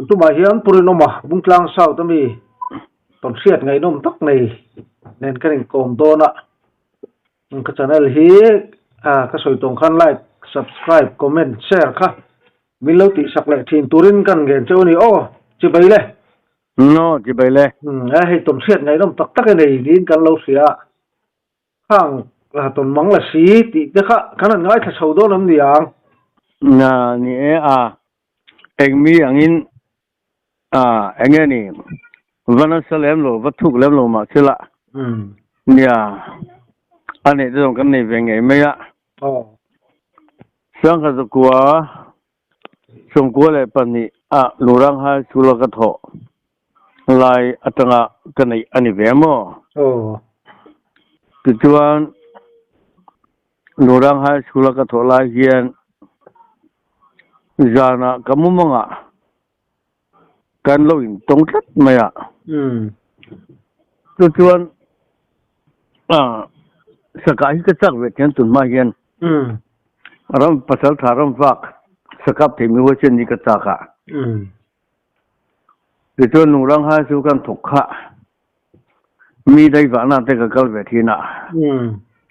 Tumah hian Purinawma Bungtlang South ami tawnhriat ngaihnawm tak nei nen kan inkawm dawn a. Ka channel hi ka sawi tawng khan like, subscribe, comment, share kha min lo tihsak leh thin turin kan ngen cheu a ni aw. Chibai le. No, chibai le. A hei tawnhriat ngaihnawm tak tak a nei niin kan lo hria a. Khang tawn mang la si tih te kha kan han ngaithla chho dawn em ni ang? Na, ni e a. Engmi angin a eng nge ni va nasa lem lo va thuk lem lo mah thila nia a neih te zawng kan nei ve ngei mai a. Sangha zakua sawmkua leh pahnih a Lurang High School a ka thawh lai atanga ka neih a ni ve maw? Tichuan Lurang High School a ka thawh lai hian zanah ka mumangah kan lo intawng tlat mai a. Chu chuan sakah hi ka chak ve thiam tun hma hian ram pasal tha ram vak sakap thei mi huaisen hi ka chak a. Tichuan Lungrang High chu kan thawk kha mi daivahna te ka kal ve thin a,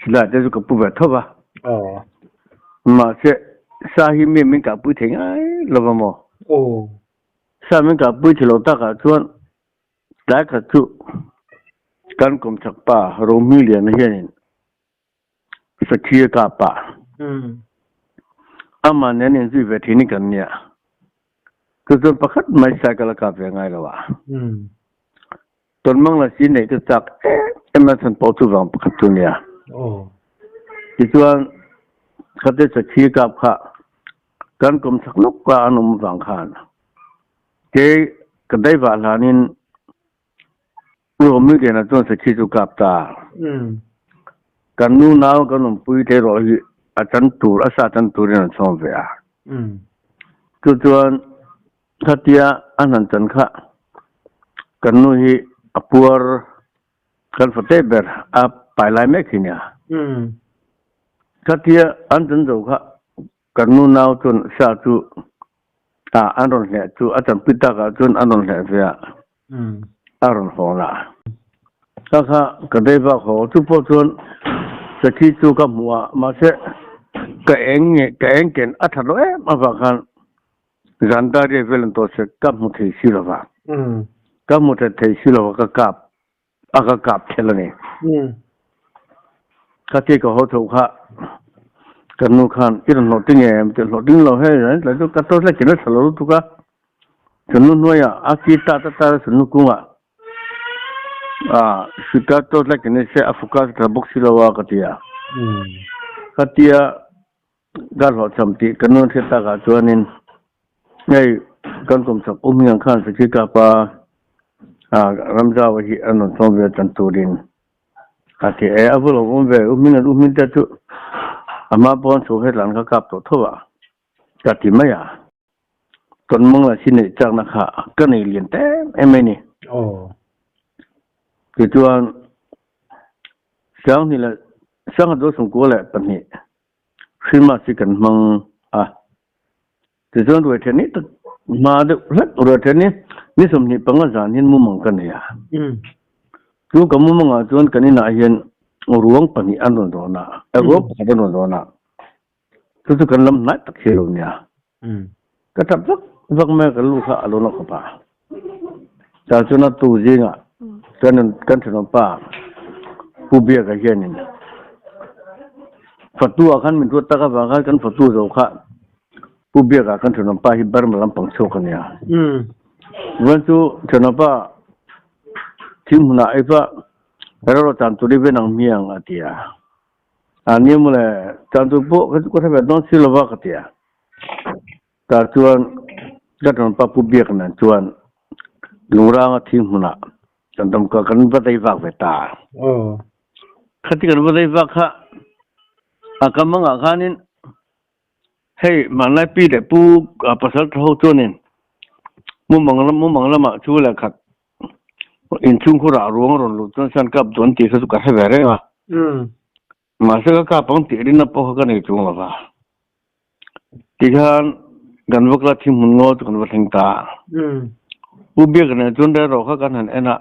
silai te chu ka pu ve tho va. Mahse sa hi mi min kahpui thei ngai lo va maw? Sa min kahpui thei lo takah chuan tlai khat chu kan kawmchhak pa Rohmingliana hianin Sakhi a kap a. Amah nen inzui ve thin hi kan nia. Chu chuan pakhat mai cycle a kap ve ngai lo a. Tawnmang la si neih ka chak em em a chhan pawh chu vang pakhat chu nia. Tichuan khate sakhi a kap kha kan kawm chak lawk a an awm avang khan kei ka daivah hlanin Rawmi liana chuan sakhi chu kap ta. Kan nu nau kan awmpui te erawh hi a chan tur, a sa chan turin an chhawm ve a. Chu chuan khatia a hnan chan kha kan nu hi a puar kan fate ber a pai lai mek hi nia. Khatia an chan zo kha kan nu nau chuan sa chu an rawn hleh chu a chanpui takah chuan an rawn hleh ve a. A rawn hawn a. Ka kha ka dei vak haw chu pawh chuan sakhi chu ka hmu a, mahse ka eng nge ka eng ken a that lo em avang khan zan dar riat vel an tawh se ka hmu thei si lo va, ka hmu that thei si lo va ka kap a ka kap thel a ni. Ka ti ka haw tho kha ka nu khan i rawn hlawh ting em tih hlawh ting lo hei tlai chu ka tawt hlek in a tha lo lutuk a. Chunu hnuaiah a ki ta ta ta chunu kungah ah sita tawt hlek in se a focus tha bawk si lo a ka ti a. Ka tia ka hlawhchham tih ka nu hriat takah chuanin hei kan kum chak um hian khan sakhi kapa ah Ramzau hi a rawn sawm ve tan turin a ti e a vul awm ve u hming an u hming te chu a hma pawn chho hetlan kha kap tawh tho a ka ti mai a. Kan mangla si neih chakna kha ka nei lian ta em em a ni. Tichuan, Sanghnih leh Sangha Dawsungkua leh pahnih Christmas hi kan hmang a. Tichuan ruaithen ni tak hma deuh hlek ruaithen ni ni 25 zan hian mumang ka nei a. Chu ka mumangah chuan kan inah hian ruang pahnih an rawn rawn a, ruang pakhat an rawn rawn a. Chu chu kan lam hnai tak hi a lo nia. Ka tap vak vak mai a, ka lu kha a lo la khawp a. Tah chuan a tu zingah kan kan thenawmpa Pu Biaka hianin fatu ah khan min ruat tak avang khan kan fatu zo kha Pu Biaka kan thenawmpa hi Burma lampang chhuak a nia. Chuan chu thenawmpa thing hmunah eifa ro tan tur i ven ang hmiang a ti a. A nia mawle, tan tur pawh ka ka hre ve dawn si lova ka ti a. Tah chuan ka ṭanpa Pu Biak nen chuan Lungranga thing hmunah kan dam ka kan va dei vak ve ta. Khati kan va dei vak kha a ka mangah khanin hei hmanlai pi leh pu pasal tha ho chuanin mumang mumang lamah chu leh khat. Inchhung khurah ruang a rawn luh chuan san kap duh an tih kha chu ka hre ve reng a. Mahse ka kap ang tih rinna pawh kha ka nei chuang lo va. Tikhan kan va kal a thing hmun ngaw chu kan va thleng ta a. U Biak nen chuan rel rawh kha kan han en a.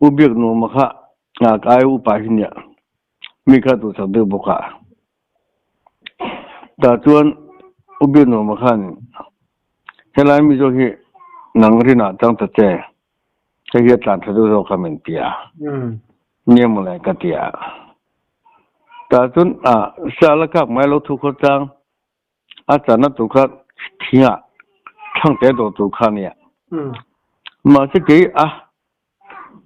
U Biak nuama kha ka ai upa hi nia mi kha duhsak deuh bawk a. Tah chuan U Biak nuama khanin helai mi zawk hi nang rinah tang ta che, hei hi a tlan tha deuh zawk kha min ti a. Nia mawle ka ti a. Tah chuan sa la kak mai lo thu khaw chang a channa tur kha thingah thangte dawh tur kha a nia. Mahse kei a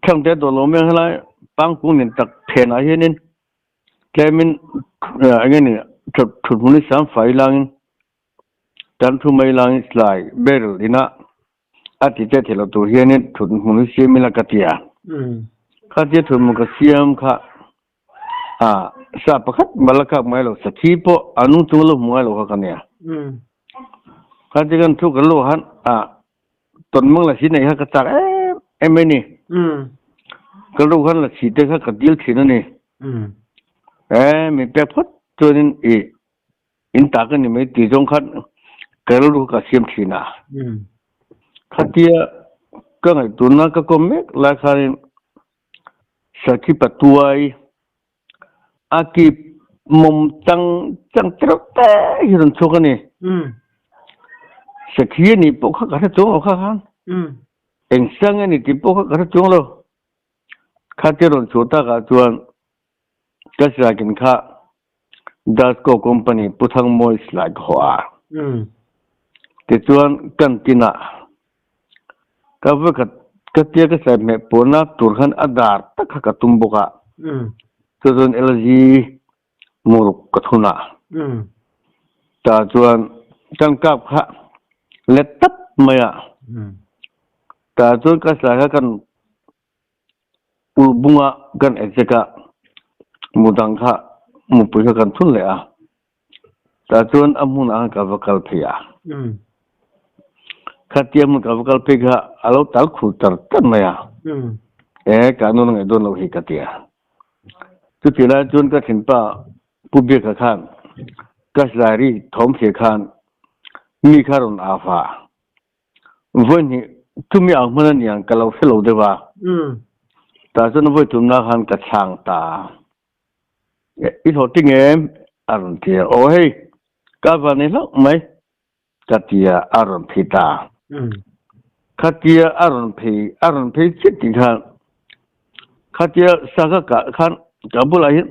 thangte dawh lo mai ang helai pangkung nen tak phenah hianin tlemin eng nge ni thut hmun hi sang fai langin kan thu mai langin silai barrel ina a ti che thei lo tur hianin thut hmun hi siam ila ka ti a. Khatia thut hmun ka siam kha A, sa pakhat mal a kap ngai lo, sakhi pawh a nung chung a lo hmu ngai lo kha ka nia. Kha ti kan thu kan lo han a tawn mang la si nei kha ka chak em em mai ni. Ka lo khan la si te kha ka dil thin a ni. E min pek phawt chuanin i in ta ka ni mai ti zawng khan ka rilru kha ka siam thin a. Khatia ka ngaihtuahna ka kawm mek lai khanin Sakhi patuai a kip mawm chang chang tereuh te hi rawn chhuak a ni. Sakhi a nih pawh kha ka hre chuang lo kha khan. Eng sang a ni tih pawh kha ka hre chuang lo. Khatia rawn chhuah takah chuan ka silakin kha Dasco company Pu Thangmawi silai ka hawh a. Tichuan kan tinah ka vekhat ka tia ka silai hmeh puanna tur khan a dar tak kha ka tum bawk a. Chu chuan LG muruk ka thun a. Tah chuan kan kap kha let tap mai a. Tah chuan ka silai kha kan Ulh bunga kan ejek a, mu dang kha mupui kha kan thun leh a. Tah chuan a hmunah khan ka va kal phei a. Khatia hmun ka va kal phei kha a lo tal khur tar tar mai a. E, ka nu na ngaih dawn lo hi ka ti a. Chutih lai chuan ka thinpa Pu Biaka khan ka silai thawm hria khan mi kha rawn au a. Vawi hnih chumi ang hman a ni ang ka lo hre lo deuh a. Tah chuan vawi tumna khan ka chhang ta a. I hlawh ting em? A rawn ti a. Aw hei, ka van ni hlauh mai ka ti a, a rawn phei ta a. Khatia a rawn phei, a rawn phei chiah tih khan khatia sa ka kah khan ka bulah hian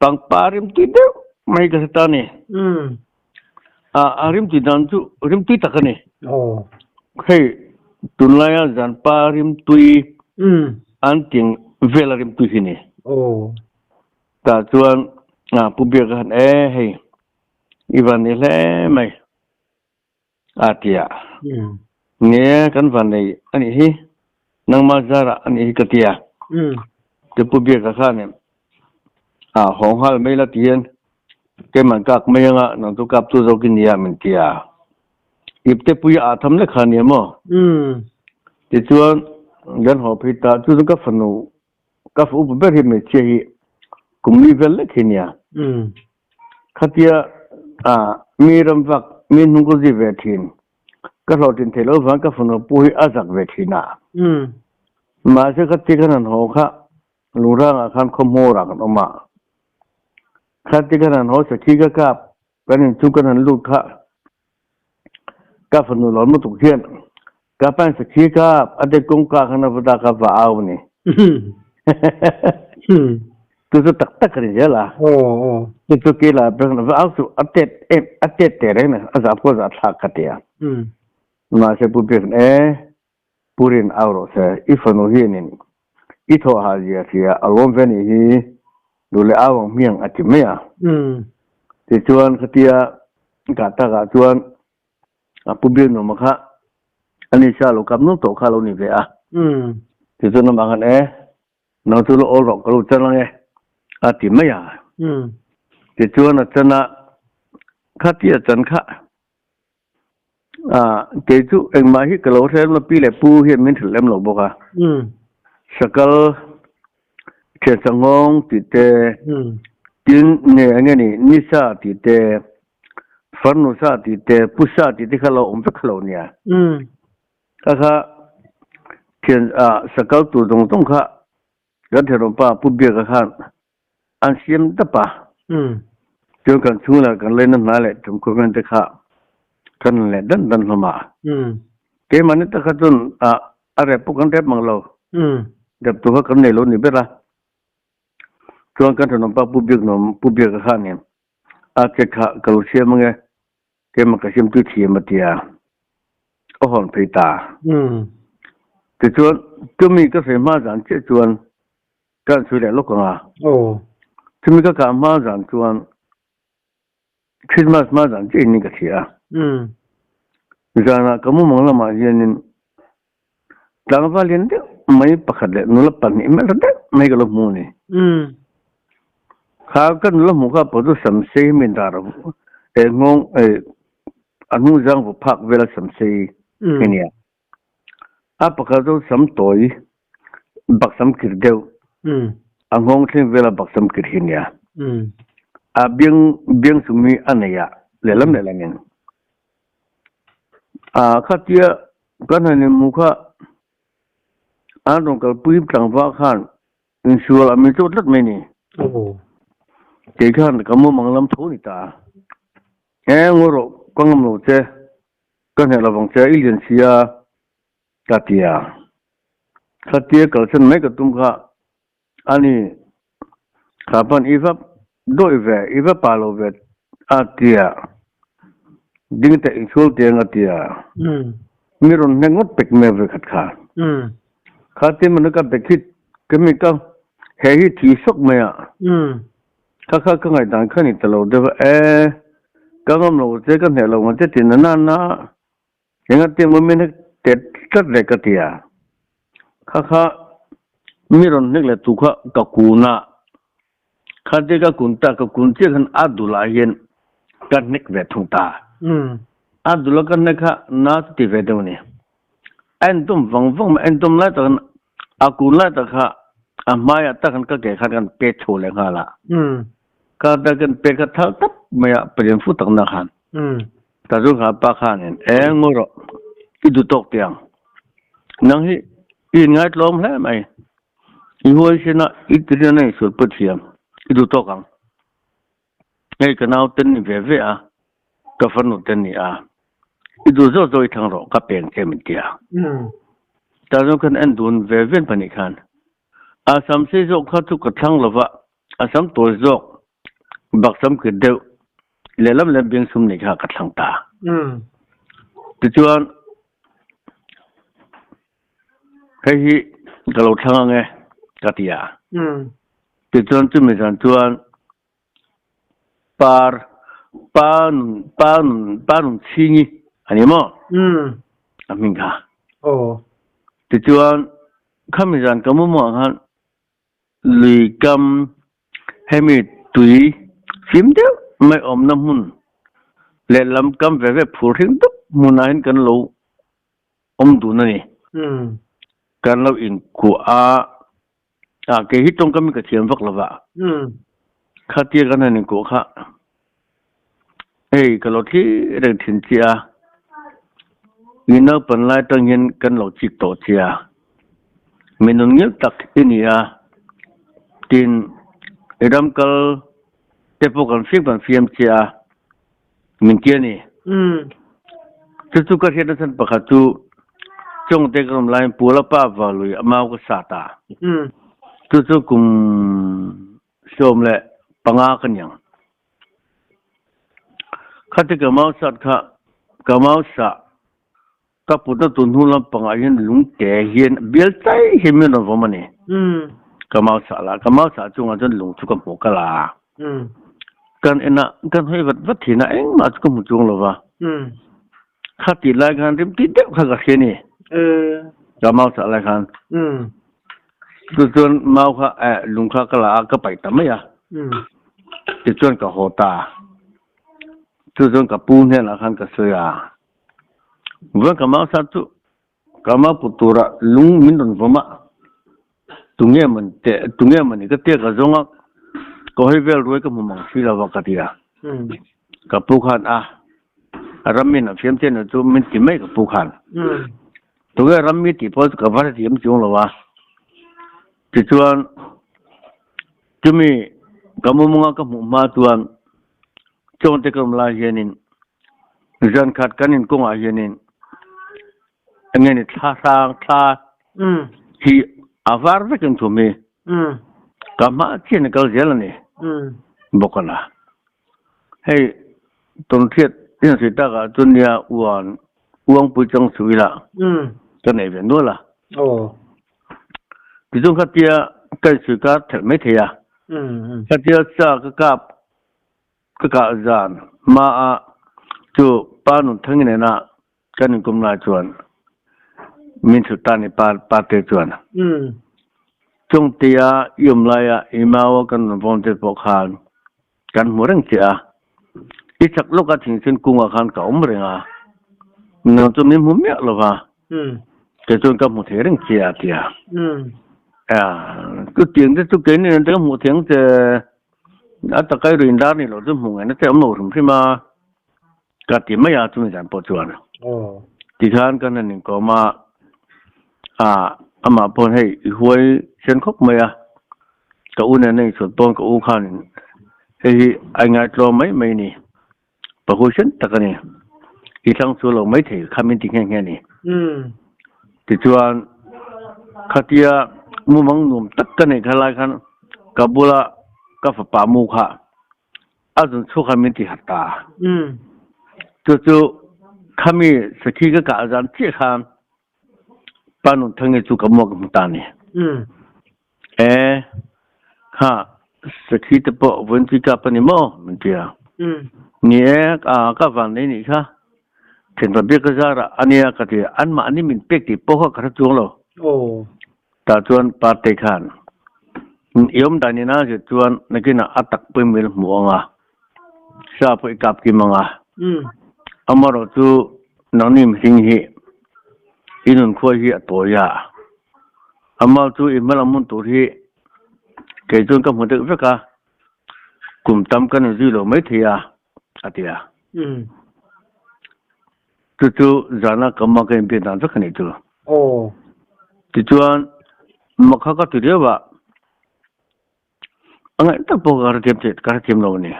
pangpar rimtui deuh mai ka hre ta a ni. A rimtui dan chu rimtui tak a ni. Hei tunlaia zanpa rimtui an ting vela rimtui hi ni. Tah chuan Pu Biaka khan e hei i van ni hle mai a ti a. Nge kan van nei a nih hi nangmah zarah a nih hi ka ti a. Te Pu Biaka khan haw nghal mai la ti hian Keiman kak mai anga nang chu kap tu zawk i nia min ti a. Ipte pui a tham lek kha nia maw? Tichuan kan haw phei ta chu chu ka fanu ka fa upa ber hi hmeichhia hi kum li vel lek hi nia. Khatia mi ram vak mi hnung ka zui ve thin ka hlawhtlin theih loh vang ka fanu pu hi a zak ve thin a. Mahse khatia kan han haw kha Lungrangah khan khawhmawrah kan awm a, khati kan han haw sakhi ka kap, kan inchhung kan han lut kha ka fanu lo lutuk hian ka pain sakhi kap a te kawngka khan a va dak a va au a ni. Chu chu tak tak a ni zel a. Chu chu keilah pek va au chu a tet em a tet teh reng a ni, a zah pawh a zah thlak ka ti a. Mahse Pu Biak e Purin au rawh se, i fanu hianin i thawh hah zia hria a lawm ve nih hi, duh leh au ang hmiang a ti mai a. Tichuan khatia kah takah chuan a pu Biaknuma kha a ni sa lo kap nuam tawh kha a lo ni ve a. Tichuan amah khan e, nang chu lo awl rawh ka lo chan ang e a ti mai a. Tichuan a chan a, khatia chan kha. A, kei chu engmah hi ka lo hre lo, pi leh pu hian min hrilh lem lo bawk a. Sakal Thiansanghawng tih te, tin nge eng nge ni Nisa tih te, Farnusa tih te, Pusa tih te kha lo awm vek kha lo nia. Kha kha thian ah sakal tur zawng zawng kha kan thenawmpa Pu Biaka khan an siam dap a. Chuan kan chhung lah kan leina hna leh tumkhur vel te kha kan han leh dan dan hlawm a. Keimahni tak kha chuan ah a rep pawh kan rep mang lo. Rep tur kha kan nei lo ni ber a. Chuan kan thenawmpa Pu Biaknuam Pu Biaka khanin a che kha ka lo siam ange Keimah ka hrimtu thiam a ti a, a hawn phei ta. Tichuan, chumi ka sawi hma zan chiah chuan ka han sawi leh lawk ang a. Chumi ka kah hma zan chuan Christmas hma zan chiah in ka hria a. Zanah ka mumang lamah hianin tlangval lian deuh mai pakhat leh nula pahnih hmeltha deuh mai ka lo hmu a ni. Kha ka nula hmuh kha pawh chu samsei hi min dar eh nghawng eh a hnung zang vu phak vela samsei hi nia. A pakhat chu sam tawi baksam kir deuh a nghawng thleng vela baksam kir hi nia. A biang biang sum hi a nei a lehlam lehlamin. A khatia kan han inhmuh kha an rawn kalpui tlangval khan insual a min chawt tlat mai ni. Kei khan ka mumang lam tho ni ta. He ngawi rawh ka ngam lo che, ka hneh lovang che i lian sia ka ti a. Khatia kalsan mai ka tum kha Ani, kha pawn i va dawih ve, i va pa lo ve a tia, ding teh inchhul tiang a tia, mi rawn hnek ngawt pek mai ve khat kha. Kha ti mana ka bek hi ka mi ka he hi thi sawk mai a, kha kha ka ngaihdan kha ni ta lo deuh a, e ka ngam lo che ka hneh lo ang che ti na na na Engati maw min hek tet tlat le ka ti a, kha kha mi rawn hnek leh tu kha ka kun a, kha te ka kun ta ka kun chiah khan a dulah hian ka hnek ve thung ta. A dula ka hnek kha na chu ti ve deuh a ni. A entum vang vang mai, a entum lai tak khan a kun lai tak kha a hmaiah tak khan ka ke khan kan pet chho leh nghal a, ka ta kan pet kha thal tap mai a, palian fu tak na khan. Ka zu kha pa khanin eng maw rawh i duh tawk tiang. Nang hi i inngai tlawm hle mai. I huaisen a i tirian a insual pawh thiam i duh tawk ang. Hei ka nau ten ni ve ve a, ka fanu ten ni a, i duh zawk zawk i thlang rawh ka peng che min ti a. Tah zawng khan en dun ve ven pahnih khan a sam sei zawk kha chu ka thlang lova a sam tawi zawk bak sam kir deuh lehlam leh biang sum nei kha ka thlang ta. Tichuan hei hi ka lo thlang ang e ka ti a. Tichuan chumi zan chuan par pa nun pa nun pa nun chhingi a ni maw? A hming kha. Tichuan khami zan ka mu muang khan Lui kam hemi tui fim deuh mai awmna hmun lehlam kam ve ve phur hring dup hmunah hian kan lo awm dun a ni. Kan lo inkuah a, ah kei hi tawngkam hi ka thiam vak lova, khatia kan han inkuah kha hei ka lo thlir reng thin chiah a, i naupan lai tang hian kan lo chik tawh chiah a. Mi nun ngil tak i ni a, tin i ram kal te pawh kan fiam kan fiam che a, min ti a ni. Chu chu ka hriat nachhan pakhat chu Chawngte ka awm laiin Puala pa Valui a mau ka sat a, chu chu kum 15 ka ni ang. Khati ka mau sat kha ka mau sah Ka putna tun hnu lampangah hian lungte hian bial chai hian min rawn vawm a ni. Ka mau sah la, ka mau sah chungah chuan lung chu ka hmuh kal a. Kan enah kan hawi vat vat thin a, engmah chu ka hmu chuang lo va. Kha tih lai khan rim tih deuh kha ka hria a ni. Ka mau sah lai khan. Chu chuan mau kha eh lung kha ka la a, ka paih ta mai a. Tichuan ka haw ta. Chu chuan ka pu hnenah khan ka sawi a. Vawiin ka mau sa chu ka mau put tura lung min rawn vawm a, tunge maw teh tunge maw ni ka tia ka zawng a, ka hawi vel ruai ka hmu mang si lo a ka ti a. Ka pu khan a, ram in a fiam che ni chu min ti mai ka pu khan. Tunge ram mi tih pawh chu ka va hrethiam chuang lo a. Tichuan chumi ka mumanga ka hmuh hma chuan Chawngte ka awm lai hianin zan khat kan inkawngah hianin eng nge ni thla hrang thla hi a var vekin thum hi ka hma chian a kal zel a ni bawk a la. Hei tawnhriat in sawi takah chuan nia uan uangpui chang chhu ila ka nei ve nual a. Tichuan khatia ka insawi kar thelh mai thei a. Khatia cha ka kap Ka kah zan hma a chu pa nun thang nena kan inkum lai chuan min chhut ta ni pa pa te chuan. Chung tia i awm laia i mau a kan rawn vawm te pawh khan kan hmu reng che a, i chak lawka thingsen kungah khan ka awm reng a, nang chu min hmu miah lo va, kei chuan ka hmu thei reng che a ti a. Chutiang te chu keini nen te ka hmuh thei ang che. A takai rin dar ni loh chu hmuh ngaihna te awm lo hrim hrim a, ka ti mai a chumi zan pawh chuan. Tikhan kan han inkawm a, ah amah paw'n hei i huai sen khawp mai a, ka u nen a insuat pawn ka u khanin hei hi a inngaitlawm mai mai a ni, pa hui sen tak a ni, i thlang chu lo mai thei kha min ti nghe nghe a ni. Tichuan khatia mumang nuam tak ka neih kha lai khan ka bula ka fapa mu kha a zun chhuak khan min ti harh ta. Chu chu khami sakhi ka kah zan chiah khan pa Nunthangi chu ka muak hmu ta a ni. E, kha sakhi te pawh vawiin chu i kap a ni maw? min ti a. Ni e, ka van nei nih kha. Thianpa biak ka zar ah a nia ka ti a, anmahni min pek tih pawh kha ka hre chuang lo. Tah chuan Partei khan i awm dan ina zir chuan nakinah a tak pawimawh hmu ang a, sa pawh i kap kim ang a. Amaherawh chu nangni mihring hi i nunkhuai hi a tawi a, amal chu i hmalam hun tur hi kei chuan ka hmu deuh vek a, kum tam kan inzui lo maithei a, a ti a. Chu chu zana ka ma ka inbiak dan vek a nih chu. Tichuan makha ka ti riau a, a ngaih tak pawh ka hrethiam theih ka hrethiam lo a ni.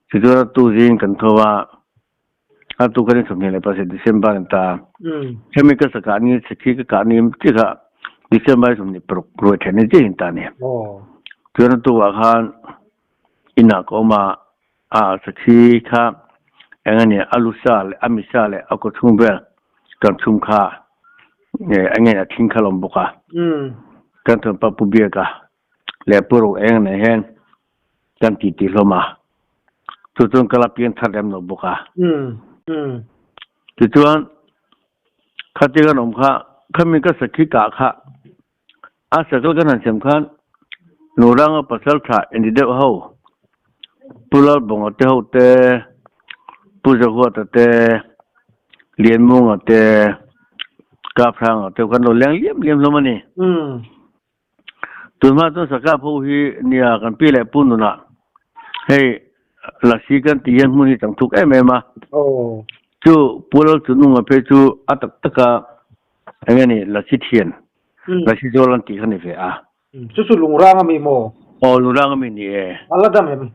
Tichuan a tu zing kan tho a, a tu kan 27 December an ta. Hemi ka sakah ni sakhi ka kah ni chi kha December 26 ruai then ni chiah in ta ni. Chuan a tu ah khan inah ka awm a, A sakhi kha eng a nia, a lu sa leh a mi sa leh a kawchhung vel kan chhum kha eng nge a thing kha lawm bawk a. Kan thianpa Pu Biaka leh Pu Ro eng nen hian kan ti ti hlawm a, chu chuan ka la piang thar lem lo bawk a. Tichuan khati kan awm kha, khami ka sakhi kah kha A sakal kan han sem khan Nuranga pasal tha inti deuh ho, Pu Lalbawnga te ho te, Pu Zahuata te, Lianmunga te, Kaphranga te khan lo leng liam liam hlawm a ni. Tunhma chuan sakap ho hi nia kan pi leh pu nunah hei lasi kan tih hian hmun hi chang thuk em em a. Chu Pu Lalchununga phei chu a tak taka Eng nge ni Lasi thian, Lasi zawl an tih kha ni ve a. Chu chu Lungrang a mi maw? Aw Lungrang a mi ni e. A la dam em?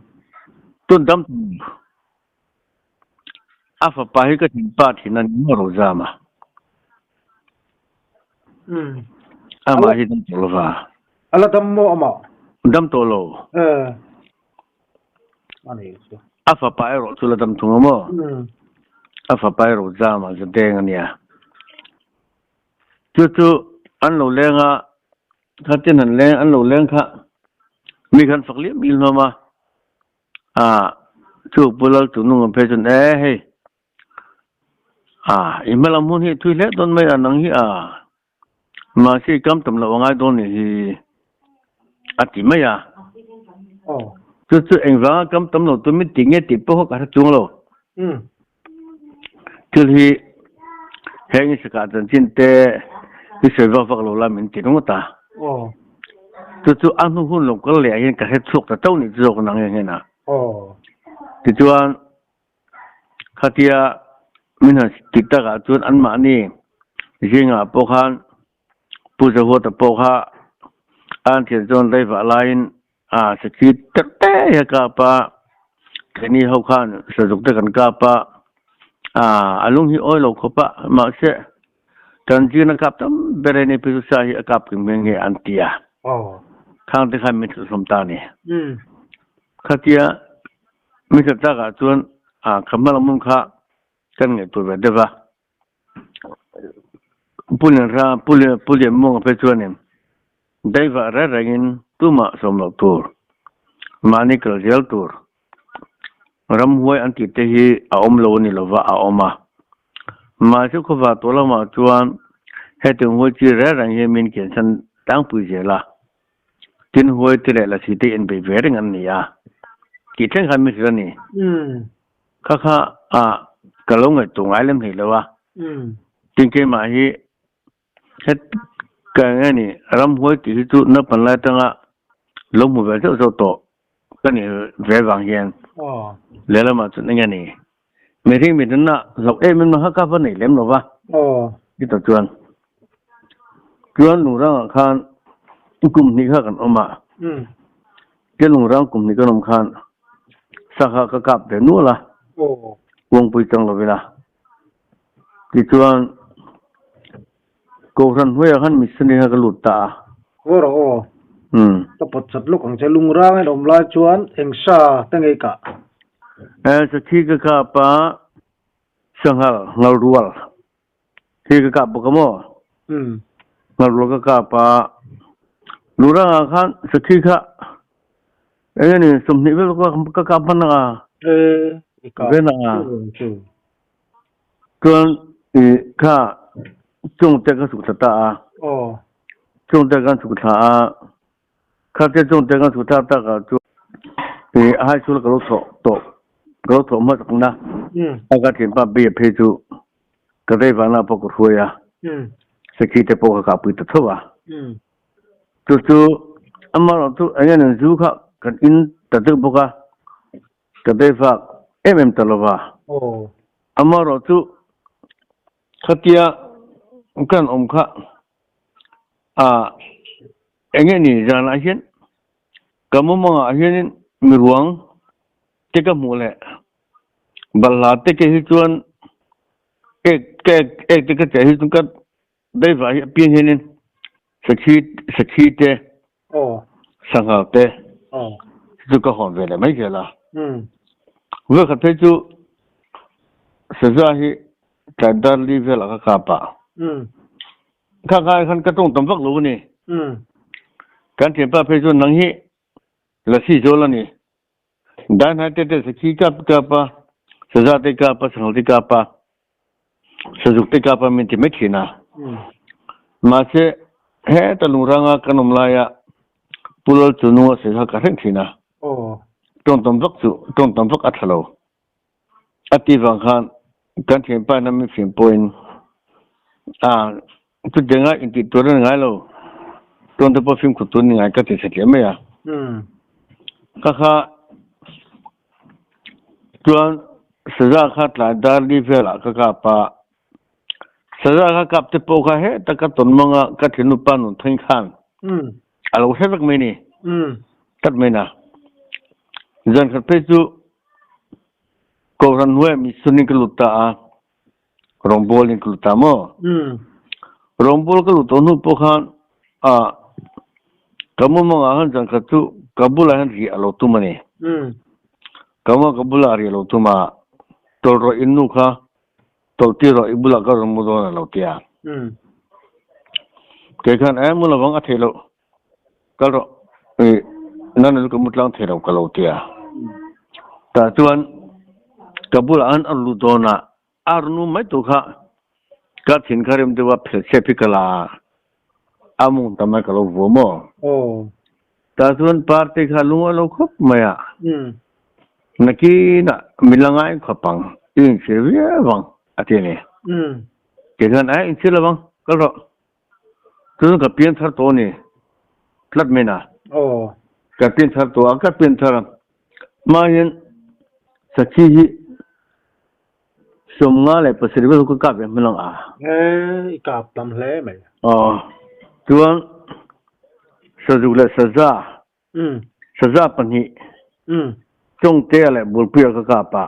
Tun dam a fapa hi ka thinpa thin a ni maw Rozama? Amah hi dam tawh lo va. A la dam maw amah? Dam tawh lo. A fapa erawh chu la dam thung a maw? A fapa erawh zam a za deng a nia. Chu chu an lo leng a, khatin an leng an lo leng kha mi khan fak liam liam hlawm a, ah chu Pu Lal chu nung an phei chuan e hei ah i hmalam hun hi thui hle dawn mai a nang hi a. Mahse i kam tam loh a ngai dawn nih hi a ti mai a. Chu chu engvanga kam tam lo tumin ti nge tih pawh kha ka hre chuang lo. Thil hi. Heng i sakah chanchin te i sawi vak vak lo la min ti ringawt a. Chu chu a hnu hun lo kal leh ah hian ka hre chhuak ta teuh nih chu zawk nang hian a. Tichuan khatia min han ti takah chuan anmahni zingah pawh khan Pu Zahuata pawh kha an thian chuan daivah laiin a sakhi tak te hi a kap a, keini ho khan sazuk te kan kap a, a lung hi awi lo khawp a, mahse Tanzin a kap tam ber a ni Pu Sa hi a kap kim nghe nghe an ti a, khang te khan min hrilh hlawm ta a ni. Khatia min hrilh takah chuan ka hma lam hmun kha kan ngaihtuah ve deuh a. Pu Lianhra, Pu Lian, Pu Lianmuanga phei chuanin daivah reng rengin tumah sawm loh tur, mahni kal zel tur, ramhuai an tih te hi a awm lo a ni lova a awm a. Mahse khawva tawh lamah chuan hetiang huai chi reng reng hi min kiansan tlangpui zel a, tin huai te leh lasi te inbei ve reng an ni a tih thleng khan min hrilh a ni. Kha kha a ka lo ngaihtuah ngai lem hlei lo a, tin keimah hi het ka eng nge ni ramhuai tih hi chu naupang lai atanga lo hmu ve zeuh zeuh tawh ka ni ve vang hian lehlamah chuan eng nge ni mihring mi nunna hlauh em em kha ka va nei lem lo va chutah chuan chuan lungrangah khan kum hnih kha kan awm a. Ke lungrang kum hnih kan awm khan sangha ka kap ve nual a, kuangpui chang lovin a. Tichuan Kohhran hnuaiah khan missionary kha ka lut ta a. Ngaw rawh aw. Ka pawt chat lawk ang che. Lungrang in awm lai chuan eng sa te ngei kah? Sakhi ka kap a, sanghal ngal rual Hi ka kap bawk a maw? Ngalrual ka kap a, Lurangah khan sakhi kha eng nge ni 20 vel ka kap hman ang a, ven ang a. Chuan i kha chungte ka suk thla ta a, chungte kan suk thla a, Khatia chungte kan chhu thlak takah chuan ih high school ka lo thawh tawh ka lo thawh hmasak na a ka thianpa Bia phei chu ka rei vangna pawh ka hruai a, sakhi te pawh ka kahpui ta tho a. Chu chu amaherawh chu eng nge nen zu kha kan in ta deuh bawk a, ka rei vak em em ta lo va. Amaherawh chu khatia kan awm kha Ah, eng nge ni zanah hian ka mumangah hianin miruang te ka hmuh leh balhla te ke hi chuan ek ka ek ek te ka cheh hi chuan ka daivah hi apiang hianin sakhi sakhi te sangha te chu ka hawn ve leh mai zel a. Vawikhat phei chu saza hi tlai dar li velah ka kap a. Kha kha khan ka tawng tam vak lo a ni. Kan thianpa phei chuan nang hi lasi zawl a ni. Dai hnai te te sakhi kap kap a, saza te kap a, sanghal te kap a, sazuk te kap a min ti mai thin a. Mahse heta lungranga kan awm laia Pu Lalchununga sawi kha ka hreng thin a. Tawng tam vak chu tawng tam vak a tha lo. A ti vang khan kan thianpa in a min fim pawhin a chutianga intih tur a ni ngai lo, tawn te pawh fimkhur tur a ni ngai ka ti satliah mai a. Ka kha chuan saza kha tlai dar li velah ka kap a, saza ka kap te pawh kha heta ka tawn manga ka thiannupa nun thain khan a lo hre vek mai ni, tlat mai na. Zan khat phei chu Kohhran hnuaiah mission in ka lut ta a, rawngbawlin ka lut ta maw? Rawngbâwl ka lut tawh hnu pawh khan ah ka mumangah khan zan khat chu ka bulah hian riah a lo tum a ni. Ka mumangah ka bulah riah a lo tum a, tawlh rawh in nu kha tawlh tir rawh i bulah ka rawn mu dawn a lo ti a. Kei khan eh mu lovang a theih loh. Kal rawh i nana chu ka mu tlang thei lo ka lo ti a. Tah chuan ka bulah an a lut dawn a, a rawn um mai tur kha ka thin kha rem deuh a phel chep hi ka la a, a mung tam mai ka lo vuah maw. Tah chuan party kha lung a lo khawp mai a, nakinah min la ngai khawp ang i inchhir viau ang a ti a ni. Kei khan ai inchhir lovang kal rawh. Chuan ka pian thar tawh a ni tlat mai na. Aw. Ka pian thar tawh a, ka pian thar a hma hian sakhi hi 57 vel ka kap ve hman ang a. E, i kap tam hle mai. Aw. Chuan sazuk leh saza Saza pahnih Chawngtea leh Bulpuia ka kap a,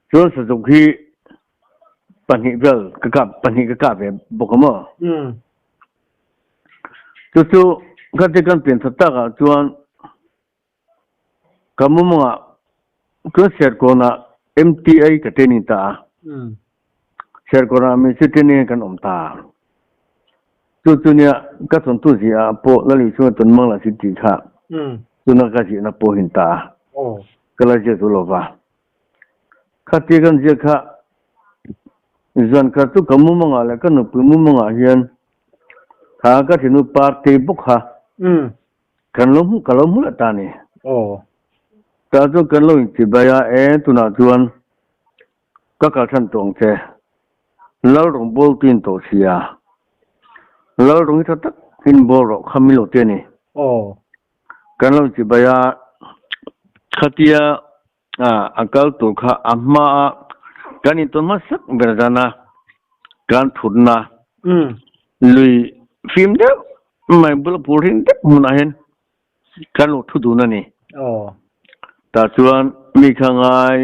chuan sazuk hi pahnih vel ka kap pahnih ka kap ve bawk a maw? Chu chu ka ti kan pian that takah chuan ka mumangah chuan Serkawnah MTA ka training ta a. Serkawnah mi chu training kan awm ta. Chu chu nia ka thawnthu ziah ah pawh Lali chhunga tawn mang lah si tih kha tuna ka ziahna pawh hin ta a, ka la ziak duh lo va. Khatia kan ziak kha zan khat chu ka mumangah leh ka nupui mumangah hian kha ka thinu party bawk kha kan lo hmu ka lo hmu leh ta a ni. Tah chuan kan lo inchibai a, e tunah chuan Ka kalsan tawh ang che. Lal rawng bawl tu in tawh sia. Lal rawng hi tha tak in bawl rawh kha min lo ti a ni. Aw. Kan lo chibai a, khatia a kal tur kha a hma a kan intawn hmasak ber zan a kan thutna lui fim deuh mai bula phur hring deuh hmunah hian kan lo thu dun a ni. Aw. Tah chuan mi kha ngai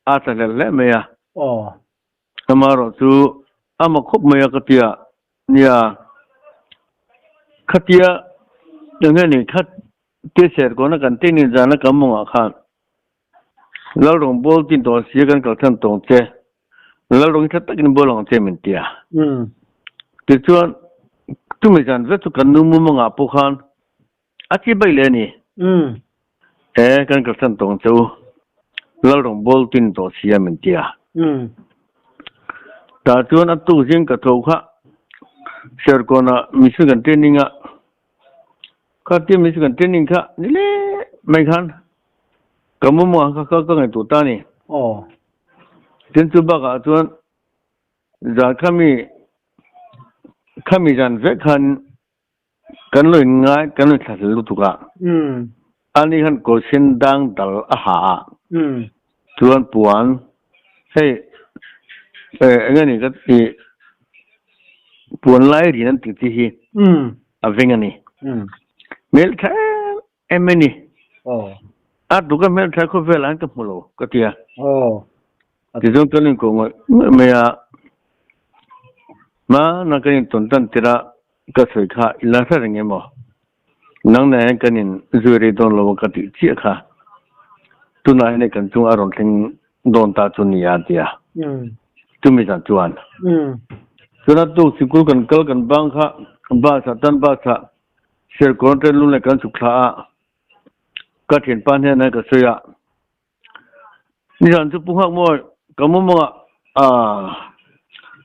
A tla hlel hle mai a. Aw. Amaherawh chu a ma khawp mai a ka tia. Nia, khatia eng nge ni kha te ser kawna kan teng ni zana kan mawngah khan Lalrawng bawl tin tawh sia kan kalsan tawng che. Lalrawng hi tha takin bawl ang che min tia. Tichuan chumi zan vek chu kan nu mumangah pawh khan A chi bai leh a ni. E, kan kalsan tawng che u. Lalrawng bawl tin tawh si a min ti a. Tah chuan a tuk zing ka tho kha Serkawnah machine kan training a. Kha tia machine kan training kha ni le mai khan ka mawmawh kha ka ngaihtuah ta a ni. Tin chu bakah chuan zan khami khami zan vek khan Kan lo in ngai, kan lo thla hlel lutuk a. Ani khan kawrsen dang dal a ha a. Chuan puan hei eng nge ni ka ti puan lai rin an tih chi hi a veng a ni. Hmeltha em em a ni. A tuk a hmeltha khawvel ah hian ka hmu lo ka ti a. Tichuan kan inkawh ngawih ngawih mai a, hmana kan intawn tan tirh a ka sawi kha i la hre reng em aw? Nang nen hian kan in zui rei dawn lo a ka tih chiah kha tunah hian kan chung a rawn thleng dawn ta chu nia a ti a, chumi zan chuan chuan a tuk sikul kan kal kan bang kha bus ah tan bus ah Serkawn ṭen lung leh kan chhuk thla a, ka ṭhianpa hnenah ka sawi a. Nizan chu Pu Nghakmawi ka mumangah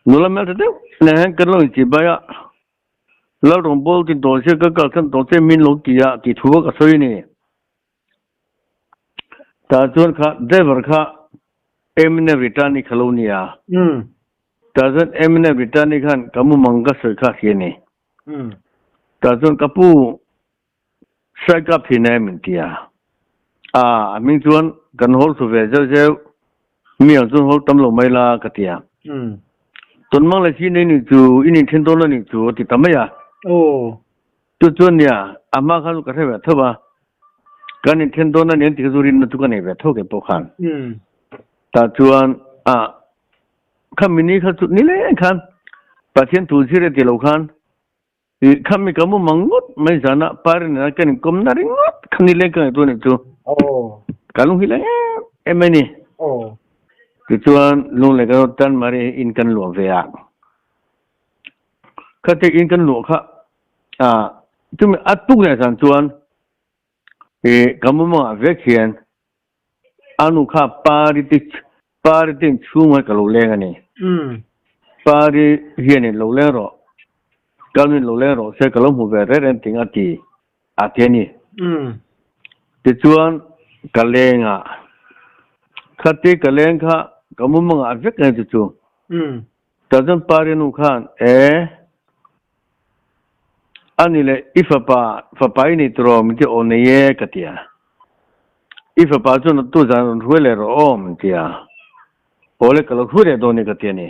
nula hmeltha deuh nen hian kan lo inchibai a, Lalrawng bawl tin tawh sia ka kalsan tawh che min lo ti a tih thu ka sawi a ni. Tah chuan kha driver kha Eminem Ritani kha lo ni a. Tah chuan Eminem Ritani khan ka mumang ka sawi kha a hria a ni. Tah chuan ka pu Saikap hi nai min ti a, a a hming chuan kan hawl thu ve zeuh zeuh, mi ang chuan hawl tam lo mai la ka ti a. Tawn mang leh si nei nih chu in inthen dawn lo nih chu a ti ta mai a. Chu chuan nia a hma khan chu ka hre ve tho a, kan inthen dawn a ni an ti kha chu rinna chu ka nei ve tho kei pawh khan. Tah chuan a kha mini kha chu nileng khan Pathian thu zir e ti lo khan I khami ka mu mang ngawt mai zana pari nena kan inkawm na ringawt kha ni leng ka ngaihtuah nih chu. Ka lung hi leng em em mai ni. Tichuan lung leh kan tan mari in kan luah ve a. Khate in kan luah kha a chumi a tuk leh zan chuan i ka mu mangah vek hian A nu kha Pari te Pari te inchhung ah ka lo leng a ni. Pari hian in lo leng rawh, ka nu in lo leng rawh se ka lo hmu ve reng reng ting a ti a ti a ni. Tichuan ka leng a, khati ka leng kha ka mumangah vek ang chu chu. Tah chuan Pari nu khan, E, a ni leh i fapa, fapa i nei tur aw min ti aw nei e ka ti a. I fapa chuan a tu zan rawn hruai leh rawh aw min ti a. Aw le ka lo hruai leh dawn e ka ti a ni.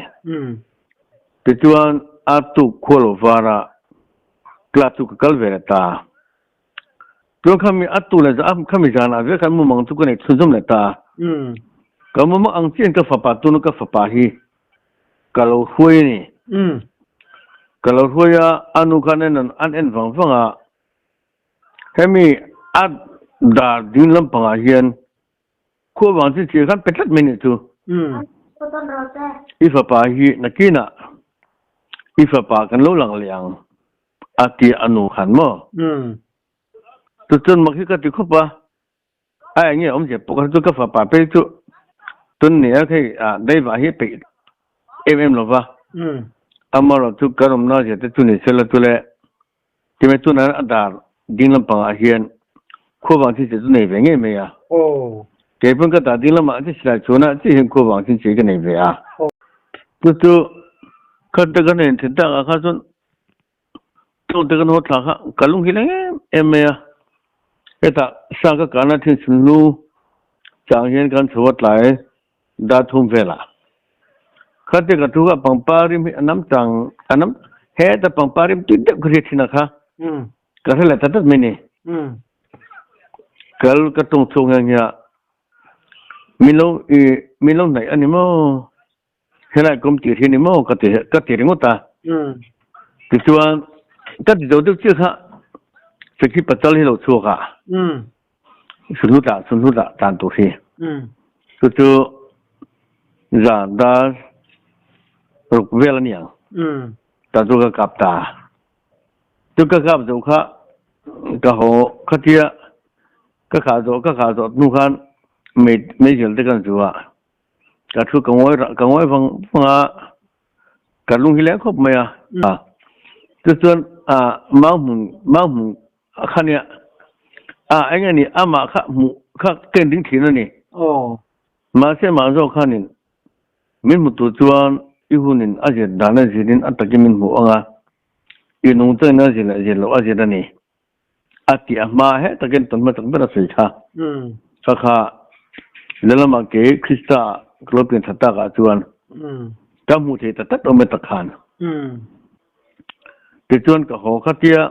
Tichuan a tuk khua lo var a, class chu ka kal ve leh ta. Chuan khami a tu leh khami zanah vek khan mumang chu ka nei chhunzawm leh ta. Ka mumang ang chian ka fapa tuna ka fapa hi ka lo hruai a ni. Ka lo hruai a, a nu khan en an en vang vang a, hemi a dar ding lampangah hian khua vang chi chi khan pe tlat mai nih chu. I fapa hi nakinah i fapa kan lo lang leh ang a ti a nu khan maw? Tuchun mak hi ka ti khawp a, a eng nge awmzia pawh kha chu ka fapa phei chu tun ni a khei daivah hi peih em em lo va, amaherawh chu kan awmna zia te chu ni sela chu le timai tunah a dar ding lampangah hian khuavang chi che chu nei ve ngei mai a, kei pawn ka dar ding lamah chi silai chhuanah chiah hian khuavang chi che ka nei ve a, chu chu kha te kan inthen takah kha chuan Chungte kan haw thla kha ka lung hi leng em em mai a, hetah sa ka kahna thin chhunhnu chang hian kan chho a tlai dar thum velah. Khatia ka thu kha pangpar rim hi a nam chang a nam heta pangpar rim tui deuh ka hriat thin a kha ka hre leh ta tlat mai ni. Kal ka tawng chhuak nghe nghe a, min lo i min lo hnaih a ni maw? Helai kum tih hi ni maw ka ti ka ti ringawt a. Tichuan ka ti zo deuh chiah kha Sakhi Patal hi lo chhuak a. Sunhlu tah sunhlu tah tan tur hi. Chu chu zan dar ruk vel a ni ang. Tan chu ka kap ta. Chu ka kap zo kha ka haw khatia ka khah zawh ka khah zawh hnu khan mei meizel te kan zu a. Ka thu ka ngawi ka ngawi vang vang a, ka lung hi leng khawp mai a. Tichuan mau hmun mau hmun a kha nia a eng nge ni amah kha hmuh kha ka in ring thin a ni. Mahse mah zawk khanin min hmu tur chuan i hunin a zir dan a zirin a takin min hmu ang a, i nungchangin a zir leh zir loh a zir a ni. A ti a hma he takin tawn hmasak ber a sawi kha. Kha kha lalama ke Krista ka lo pian tha takah chuan ka hmuh thei ta tlat awm e tak khan. Tichuan ka haw kha tia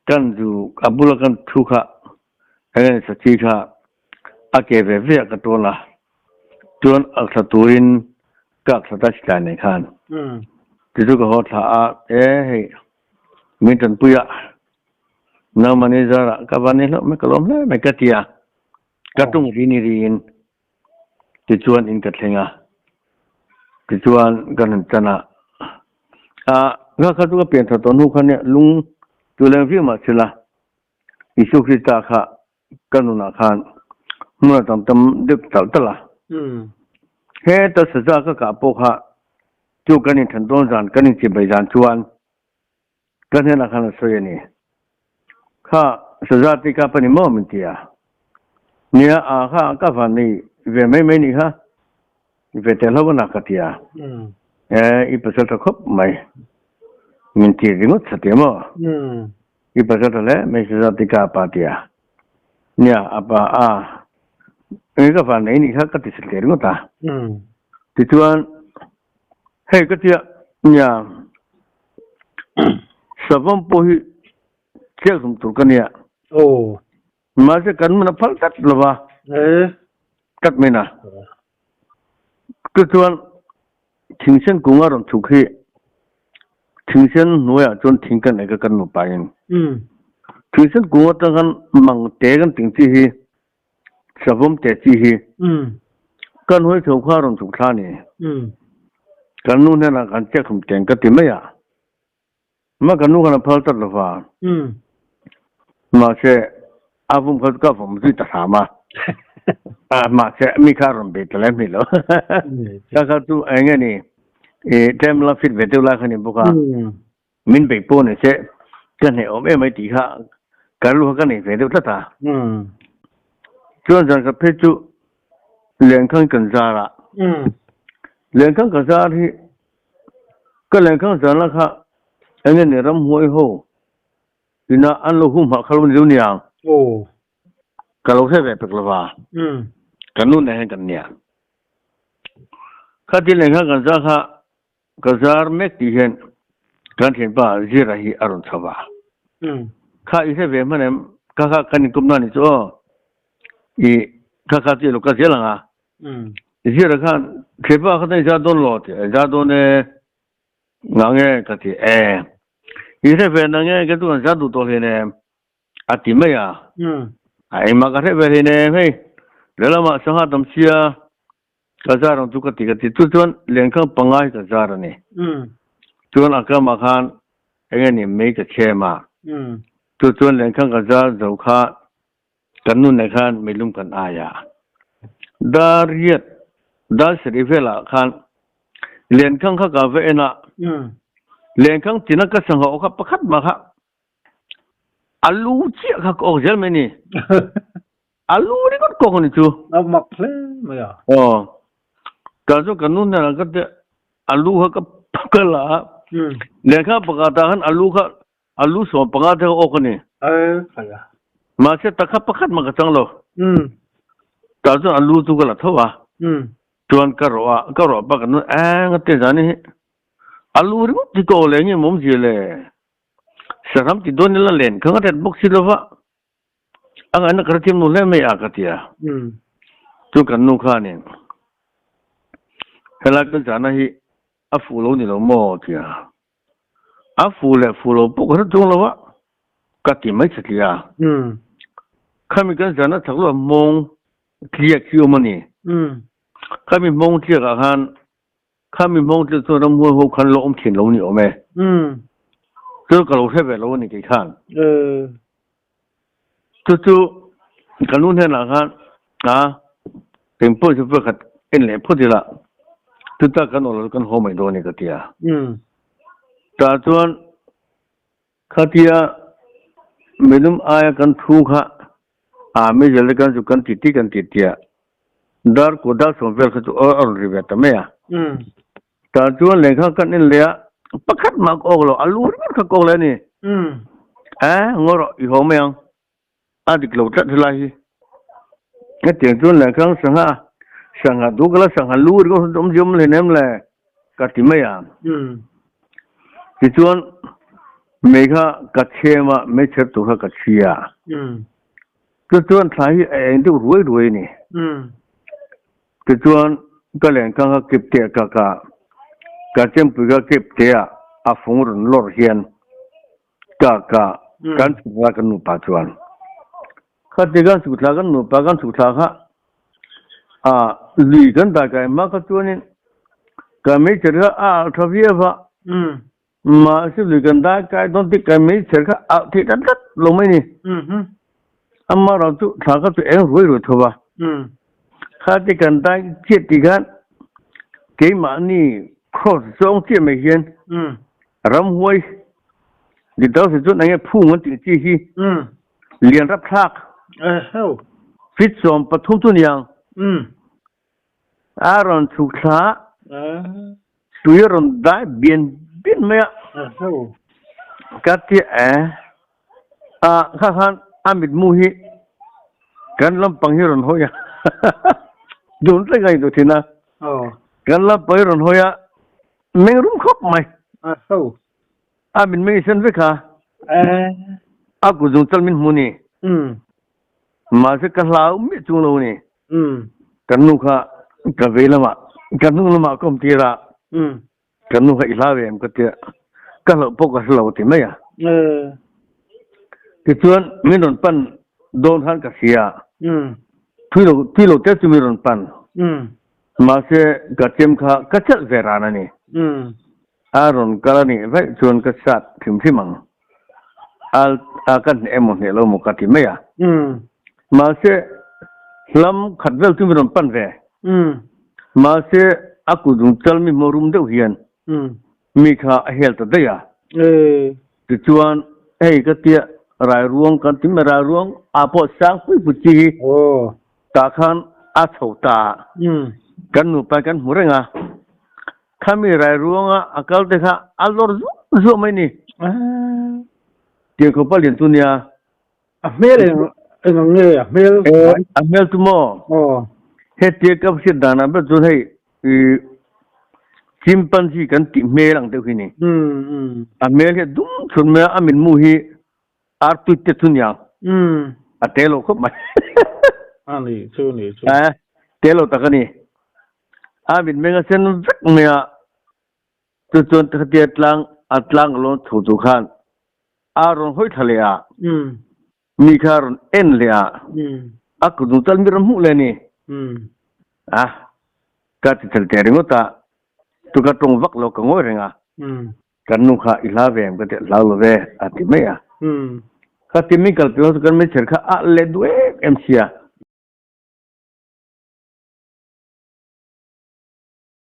kan zu a bula kan thu kha eng sachi kha a ke ve ve ah ka tawn a, chuan a thla turin ka thla ta silai nei khan. Tichu ka haw thla a, e hei Min tanpui a, nangmahni zarah ka van ni hlauh mai ka lawm hle mai ka ti a, ka tung ri ni riin tichuan in ka thleng a, tichuan ka rawn chan a, a kha kha chu ka pian tha tawh hnu kha nia lung chu leng viau mah sela Isua Krista kha ka nunah khan hmun a tam tam deuh talh talh a. Heta saza ka kah pawh kha chu kan inthan dawn zan kan inchimbai zan chuan ka hnenah khan a sawi a ni. Kha saza te kap a ni maw min ti a. Nia a kha ka van nei ve mai mai nih kha ve teh hlo a na ka ti a. E i pasal tha khawp mai min ti ringawt sa ti maw. I pasal tha hle mai saza te kap a ti a. Nia a pa a eng ka van nei nih kha ka ti sa teh ringawt a. Tichuan hei ka tia nia savawm pawh hi chiak hlum tur ka nia. Mahse kan hmun a phal tlat lo va. Tlat mai na. Tichuan thingsen kung a rawn chhuk hi thingsen hnuaiah chuan thing kan ei ka kan nupain. Thingsen kung atang khan mang te kan ting chi hi Savawm teh chi hi kan hawi chho kha rawn chhuk thla a ni. Kan nu hnenah kan check hlum teng ka ti mai a, mah kan nu khan a phal tlat lo va. Mahse a vum kha chu ka vawm zui ta hram a, mahse mi kha a rawn bei ta lem hnih lo. Ka kha chu eng nge ni tlem la fit ve deuh lai kha ni bawk a. Min beih pawh ni se ka hneh awm em ai tih kha ka rilru kha ka nei ve deuh tlat a. Chuan zan khat phei chu Lenkhang kan zar a. Lenkhang ka zar hi. Ka lenkhang zan la kha enge ni ramhuai ho ina an lo humhalh kha lo ni lo niang. Aw. Ka lo hre ve pek lova. Ka nu nen hian kan nia. Khati lenkhang kan zar kha ka zar mek tih hian kan thianpa Zira hi a rawn chho va. Kha i hre ve hman em? Kha kha kan inkawm na ni chu aw. I kha kha chu i lo kal zel ang a. Zira khan thianpa kha i zar dawn lo a ti a, i zar dawn e. Nga nge ka ti e. I hre ve na nge ka chu kan zar duh tawh hlen em? A ti mai a. A engmah ka hre ve hlen em hei. Lehlamah sangha tam sia ka zar ang chu ka ti ka ti. Chu chuan lenkhang panga hi ka zar a ni. Chuan a kamah khan eng nge ni mei ka chhem a. Chu chuan lenkhang ka zar zo kha kan nu nen khan meilum kan ai a. Dar riat dar sarih velah khan lenkhang kha ka va en a. Lenkhang tina ka sangha aw kha pakhat mah kha A lu chiah kha ka awk zel mai ni. A lu ringawt kawk a ni chu. A mak hle mai a. Aw. Ka chu ka nu hnenah ka ti a lu kha ka ka la a. Lehkha pakhat ah khan a lu kha a lu 15 te kha awk a ni. E khai a. Mahse takha pakhat mah ka chang lo. Tah chuan a lu chu ka la tho a. Chuan ka rawh a, ka rawh pah ka nu eng a ti zan hi a lu ringawt hi ka awk leh nge mawm zia le. Sahram ti dawn ila len kha ka ret bawk si lova, a ngaihna ka hrethiam lo hle mai a ka ti a. Chu kan nu khanin helai kan zahna hi a fuh lo ni lo maw ti a, a fuh leh fuh lo pawh ka hre chuang lo a ka ti mai che tli a. Khami kan zahna chak lo hmawng tliak hi awm a ni. Khami hmawng tliak ah khan Khami hmawng tluk chuan ramhuai ho khan lo awm thin lo ni awm e. Chu ka lo hre ve lo a ni kei khan. Chu chu ka nu hnenah khan a eng pawh chu pakhat en leh phawt ila chuta kan awm lo chu kan haw mai dawn a ni ka ti a. Tah chuan Khatia minum aia kan thu kha a meizel te kan chu kan ti ti kan ti tia dar kut dar sawm vel kha chu a rawn ri ve ta mai a. Tah chuan lehkha kan en leh a, pakhat mah ka awk lo, a lu ringawt kha ka awk leh a ni. E, ngaw rawh, i haw mai ang. A dik lo tlat helai hi. Hetiang chuan lehkhang sangha sangha duh ka la sangha lu ringawt awm zia awm hleinem em le ka ti mai a. Tichuan mei kha ka chhem a, mei chher tur kha ka chhi a. Chu chuan thla hi a eng deuh ruai ruai a ni. Tichuan ka lenkhang kha kip teh ka ka ka chempui kha kip teh a, a fung rawn lawr hian Ka ka kan chhuk thla kan nupa chuan khati kan chhuk thla kan nupa kan chhuk thla kha a lui kan dai kai hma kha chuanin ka meichher kha a alh tha viau va mahse lui kan dai kai dawn tih ka meichher kha alh theih tlat tlat lo mai ni amaherawh chu thla kha chu eng ruai ruai tho va khati kan dai chiah tih khan keimahni cross zawng chiah mai hian Ramhuai dikdang si chuan enge phung an tih chi hi lian rapthlak feet 13 chu niang a rawn chhuk thla tui a rawn dai bian bian mai a ka ti e a kha khan a mitmu hi kan lampang hi rawn hawi a dun tlek a intu thin a kan lampang hi rawn hawi a Meng rum khawp mai. A ho. A min meng i sen vek a. A kut zung chal min hmu ni. Mahse ka hlau miah chung lo ni. Kan nu kha ka vei lamah, ka hnung lamah ka awm tir a. Kan nu kha i hlau em ka tia. Ka hlauh pawh ka hre lo ti mai a. Tichuan min rawn pan dawn khan ka hria. Tui lo, tui lo te chu min rawn pan. Mahse, ka chem kha ka chelh ve ran a ni. A rawn kal a nih vaih chuan ka sat hrim hrim ang. A a ka hneh emaw hneh lo maw ka ti mai a. Mahse, hlam khat vel chu min rawn pan ve. Mahse, a kut zung chal mi hmaw rum deuh hian mi kha a hel ta daih a. Tichuan, hei ka tia Rairuang kan ti mai, Rairuang ah pawh sang pui pui chi hi tah khan a chho ta. Kan nupa kan hmu reng a. Khami rai ruanga a kal te kha a lawr zuah zuah mai ni. Tiang khawpa lian chu nia. A hmel eng eng ang nge a hmel? A hmel chu maw? Aw. Hetia ka hriat danah ber chuan hei chimpanzee kan tih hmel ang deuh hi ni. A hmel hi a dum chhun mai a, a mitmu hi artui te chu nia. A te lo khawp mai. A ni chu ni chu. A te lo tak a ni. A mitmeng a sen vek mai a, chu chuan khatia tlang a tlang a lawn chho tur khan a rawn hawi thla leh a, mi kha a rawn en leh a, a kut zung tal mi rawn hmuh leh a ni. A ka ti tel teh ringawt a, chu ka tawng vak lo ka ngawi reng a, kan nu kha i hla ve em ka ti a, hlau lo ve a ti mai a. Khatia min kalpui ho chu kan meichher kha a let duh em em si a.